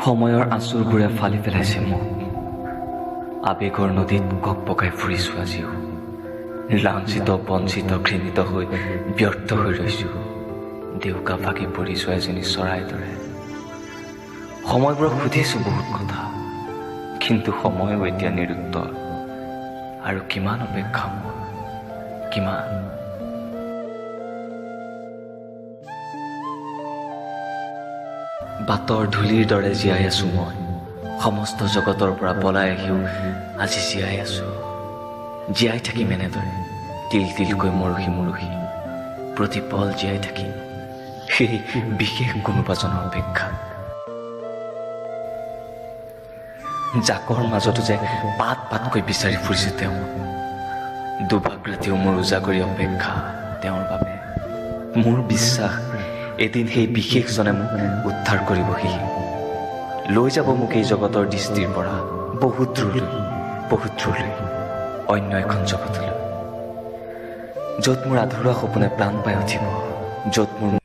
সময়ৰ আঁচোৰবোৰে ফালি পেলাইছে মোক। আৱেগৰ নদীত ককবকাই ফুৰিছোঁ আজিও। লাঞ্ছিত, বঞ্চিত, ঘৃণিত হৈ ব্যৰ্থ হৈ ৰৈছোঁ, ডেউকা ভাগি পৰি যোৱা এজনী চৰাইৰ দৰে। সময়বোৰক সুধিছোঁ বহুত কথা, কিন্তু সময়ো এতিয়া নিৰুত্তৰ। আৰু কিমান অপেক্ষা মোৰ, কিমান? বাটৰ ধূলিৰ দৰে জীয়াই আছোঁ মই। সমস্ত জগতৰ পৰা পলাই আহিও আজি জীয়াই আছোঁ। জীয়াই থাকিম এনেদৰে, তিল তিলকৈ মৰহি মৰহি প্ৰতি পল জীয়াই থাকিম সেই বিশেষ কোনোবাজনৰ অপেক্ষাত। জাকৰ মাজতো যে পাত পাতকৈ বিচাৰি ফুৰিছে তেওঁ। দুভাগ ৰাতিও মোৰ উজাগৰী অপেক্ষা তেওঁৰ বাবে। মোৰ বিশ্বাস, এদিন সেই বিশেষজনে মোক উদ্ধাৰ কৰিবহি, লৈ যাব মোক এই জগতৰ দৃষ্টিৰ পৰা বহুত দূৰলৈ, বহুত দূৰলৈ, অন্য এখন জগতলৈ, য'ত মোৰ আধৰুৱা সপোনে প্ৰাণ পাই উঠিব, য'ত মোৰ